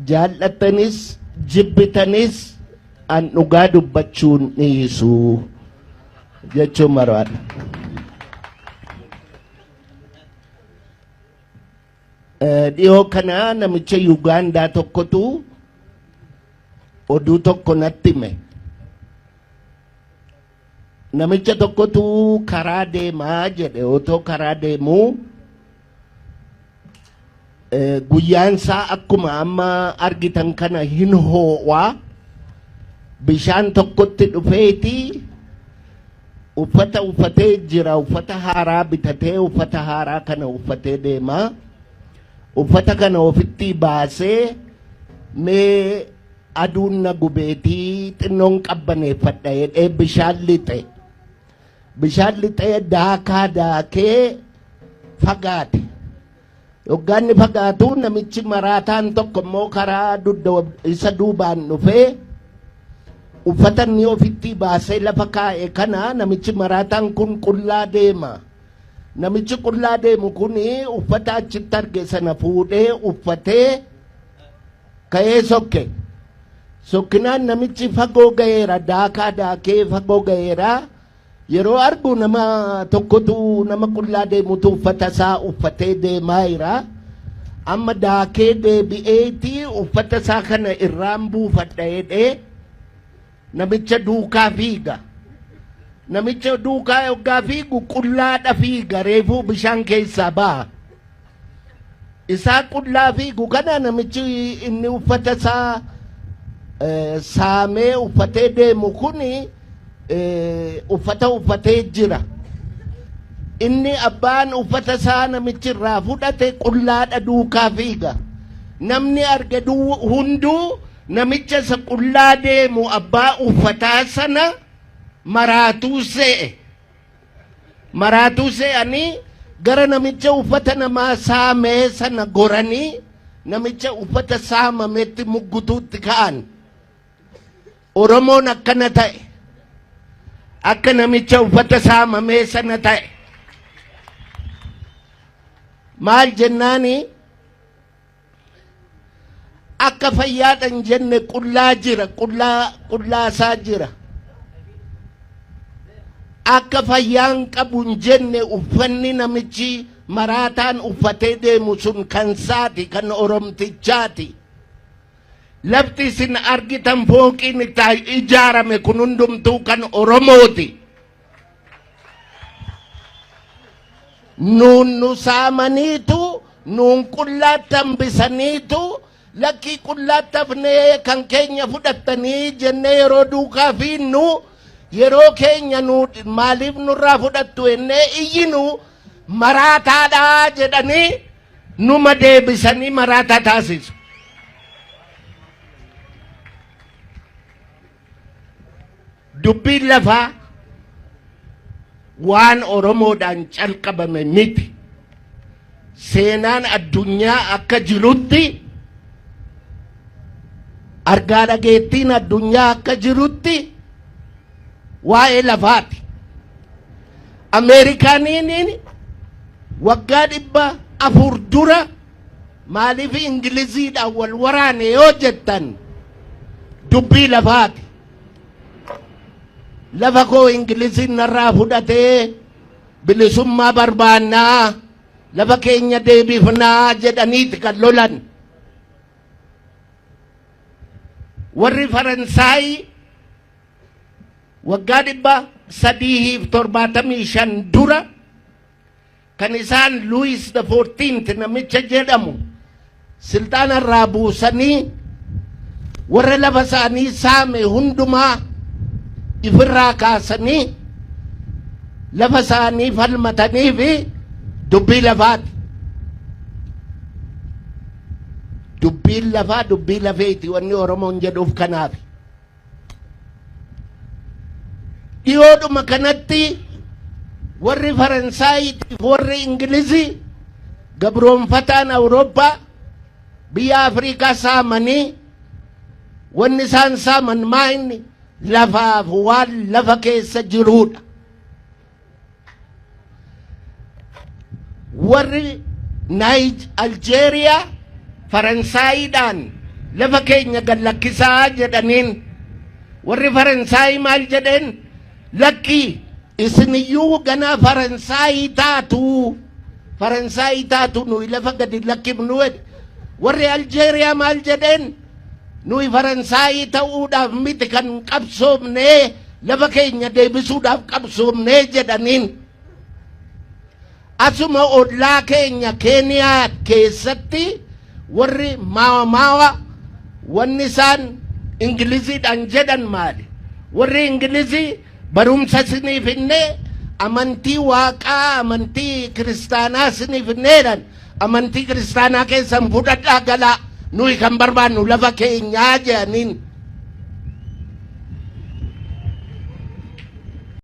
Jaallattanis jibbitanis an dhugaa dubbachuun dhiisu jechuun barbaada. Dhiyoo kana namicha Yugaandaa tokkotu oduu tokko natti hime. Namicha tokkotu karaa deemaa jedhe. Otoo karaa deemuu guyyaan isaa akkuma amma argitan kana hin hoo'aa, bishaan tokkotti dhufeeti uffata uffatee jira. Uffata haaraa bitatee uffata haaraa kana uffatee deemaa. Uffata kana ofitti baasee, mee aduun na gubeetii xinnoon qabbaneeffadha jedhee bishaan lixe. Bishaan lixee daakaa daakee fagaate. Yoggaanni fagaatu namichi maraataan tokko immoo karaa dugda isa duubaan dhufee uffata inni ofitti baasee lafa kaa'e kana, namichi maraataan kun qullaa deema. Namichi qullaa deemu kun uffata achitti arge sana fuudhee uffatee ka'ee sokke. Sokkinaan namichi fagoo ga'eera, daakaa daakee fagoo ga'eera. Yeroo argu nama tokkotu, nama qullaa deemutu uffata isaa uffatee deemaa jira. Amma daakee deebi'eeti uffata isaa kana irraan buufadha jedhee namicha duukaa fiiga. Namicha duukaa yoggaa fiigu qullaadha fiiga, reefuu bishaan keessaa ba'a. Isaa qullaa fiigu kana namichi inni uffata isaa saamee uffatee deemu kuni uffata uffatee jira. Inni abbaan uffata isaa namichi irraa fudhate qullaadha duukaa fiiga. Namni arge hunduu namicha isa qullaa deemu abbaa uffataa sana maraatuu se'e. Maraatuu se'anii gara namicha uffata namaa saamee sana goranii namicha uffata saamametti muggutuutti ka'an. Oromoon akkana ta'e. Akka namicha uffata saamamee sana ta'e. Maal jennaani, akka fayyaadhan jenne qullaa jira, qullaa qullaasaa jira. Akka fayyaan qabu hin jenne, uffanni namichi maraataan uffatee deemu sun kan saati, kan Oromtichaati. Lafti isin argitan, fooqiin itti ijaarame kun hundumtuu kan Oromooti. Nuun nu saamaniitu, nuun qullaatti hambisaniitu, lakkii qullaatti hafnee kan keenya fudhattanii jennee yeroo duukaa fiinnu, yeroo keenya nu maaliif nurraa fudhattu jennee iyyinu, maraataadhaa jedhanii numa deebisanii maraataa taasisu. Dubbiin lafaa waan Oromoodhaan calqabame miti. Seenaan addunyaa akka jirutti, argaa dhageettiin addunyaa akka jirutti waa'ee lafaati. Ameerikaaniin waggaa 400 dura maaliif Ingiliziidhaan wal waraane yoo jettan, dubbii lafaati. Lafa koo Ingiliziin narraa fudhatee, bilisummaa barbaannaa, lafa keenya deebifnaa jedhaniiti kan lolan. Warri Faransaay waggaa 375 dura kan isaan Louis the Fourteenth namicha jedhamu silxaana irraa buusanii warra lafa isaanii saame hundumaa ifirraa kaasanii lafa isaanii falmatanii fi dubbii lafaati. Dubbiin lafaa dubbii lafeeti wanni Oromoon jedhuuf kanaaf. Dhiyoodhuma kanatti warri Faransaayitiif warri Ingilizii gabroonfataan Awurooppaa biyya Afrikaa saamanii, wanni isaan saaman maa inni lafaaf waan lafa keessa jiruudha. Warri Naayij Aljeeriyaa Faransaayidhaan Lafa keenya gad lakkisaa jedhaniin. Warri Faransaayii maal jedheen? Lakkii, isiniyyuu ganaa Faransaayii taatu, Faransaayii taatu, nuyi lafa gadi lakkifnu jedhe. Warri Aljeeriyaa maal jedheen? Nuyi Faransaayii ta'uudhaaf miti kan qabsoomnee, lafa keenya deebisuudhaaf qabsoomnee jedhaniin. Asuma ollaa keenya Keeniyaa keessatti warri Maawa Maawa wanni isaan Ingiliziidhaan jedhan maali? Warri Ingilizii barumsa isiniif hinnee, amantii waaqaa, amantii kiristaanaa isiniif hinneedhan, amantii kiristaanaa keessan fudhadhaa galaa, nuyi kan barbaannu lafa keenyaa jedhaniin.